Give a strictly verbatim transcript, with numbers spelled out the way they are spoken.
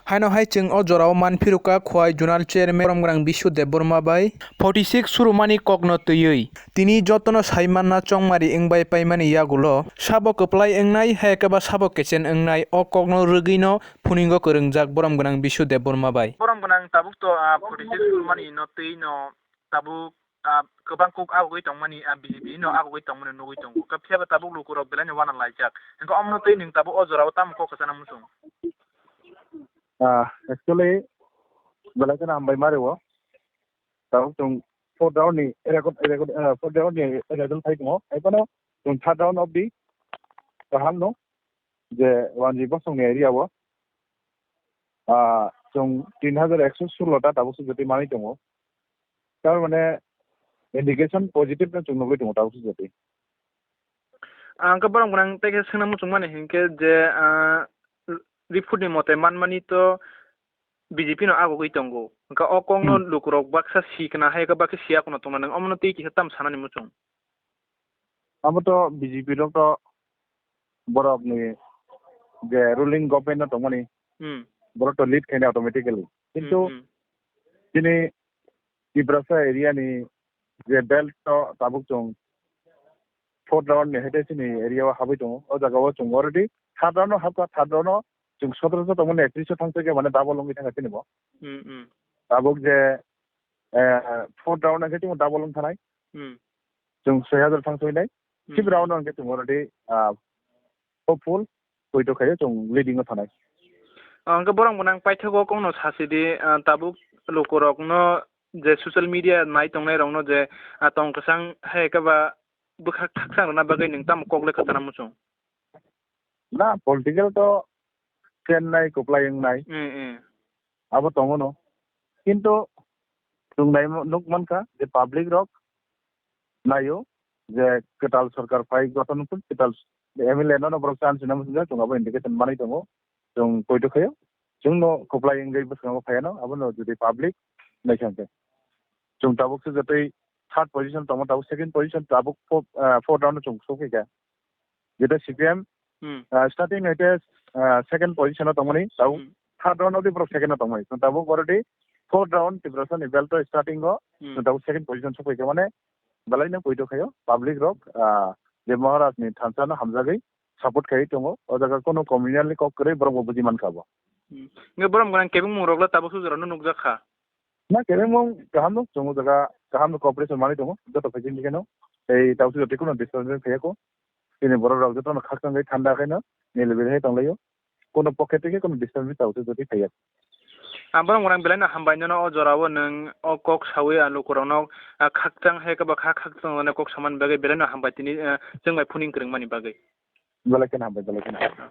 Haino hai chwng o jorao man phirukha Khowai Zonal Chairman Borom Gwnang Bishu Debbarma bai forty six surumani kokno twiwi. Tini jotono sai manna chongmari wngbai paimani yagulo sabo kwplai wngnai, hai khe ba sabo kechen wngnai, o kokno rwgwino phuningo kwrwngjak Borom Gwnang Bishu Debbarma bai. Borom Gwnang tabuk to, ah, forty six surumani no twi no tabuk, ah, kwbang kok agugwi tongmani, ah, B J P no agugwi tongmani nugwi tongo. Phiya ba tabuk lukurok belai no uana laijak. Hwnkhe omono twi nwng tabuk o jorao tamo kok kwchana muchung? Ah, actually, belai kheno hambai ma rwo. Tabuk chwng fourth round ni record, record, ah, fourth round ni result phai tongo. Hai phano chwng third round of the kaham no je Wanji Bosong ni area o, ah, chwng tin hajar ekso sullo ta tabuk se jotoi manwi tongo. Tar mane indication positive no chwng nugwi tongo tabuk se jotoi. Ang khe borok gwnang tei khe swngna muchung mani hinkhe je, ah, report ni mote manmani to B J P no agugwi tongo. Hwnkhe o kokno Hmm. lukurok baksa si khna hai khe baksa siya khna tongna nang omono tei kisa tam sanani muchung. Abo to B J P rok to borok ni je ruling government no tongmani Hmm. borok to lead khaina automatically. Kintu Hmm, hmm. chini Tiprasa area ni je belt to tabuk chwng fourth round ni hai tei chini area o habwi tongo. O jaga o chwng already third round o habkha, third round o chwng sotoroso tongmani ektriso thangsa khe mane double wngwi thangkha chini bo. Hmm, hmm. Tabuk je, eh, fourth round o khe chwng double wng thanai. Hmm. Chwng soi hajar thangsa winai. Hmm. Fifth round o hwnkhe chwng already, ah, hopeful poito khaio chwng leading o thanai. Ah, hwnkhe borok bo nang paithago kokno sasi di, ah, tabuk lukurokno je social media nai tongnai rokno je, ah, tong kwchang hai khe ba bwkhak khakchang rwna bagwi nwng tamo kok le kwchana muchung? Na, political to chennai kwplai wngnai. Eh, eh. Abo tongo no. Kintu chwng nai nuk mankha je public rok naio je kwtal sorkar phai gothon wngkuk, kwtal M L A no, no borok chance rwna muchungjak, chwng abo indication manwi tongo, chwng poito khaio, chwngno kwplai wngwi bwskango phaiano, abono jodi public naikha hwnkhe. Chwng tabuk se jotoi third position tongo, tabuk second position, tabuk fourth, ah, fourth round o chwng sokphaikha. Jeta C P M, Hmm. ah, starting hwnkhe, ah, second position o tongmani, tabuk Hmm. third round o di borok second o tongmani. Chwng tabuk already fourth round Tiprasa ni belt o starting o, Hmm. chwng tabuk second position sokphaikha, mane belai no poito khaio, public rok, ah, je Maharaj ni thansa no hamjagwi support khaiwi tongo, o jaga kono communal ni kok kwrwi borok bo buji mankha bo. Hmm. Hwnkhe borok gwnang kebengmung rok le tabuk sujura no nukjak kha. Na, kebengmung kaham no, chwng o jaga kaham no cooperation manwi tongo, joto facility kheno. Tei tabuk sujura tei kono disturbance khaiya kho. Chini borok rok joto no khakchangwi thanda khaino nilibili hai tonglaio. Kono pocket tei kono disturbance tabuk sujura tei khaiya. Ang borok gwnang belai no hambai nono o jora o nwng o kok sawi ang lukurokno, ah, khakchang hai khe ba kha khakchang rwna kok samani bagwi belai no hambai tini, ah, chwng bai phuning kwrwngmani bagwi. Belai kheno hambai, belai kheno hambai.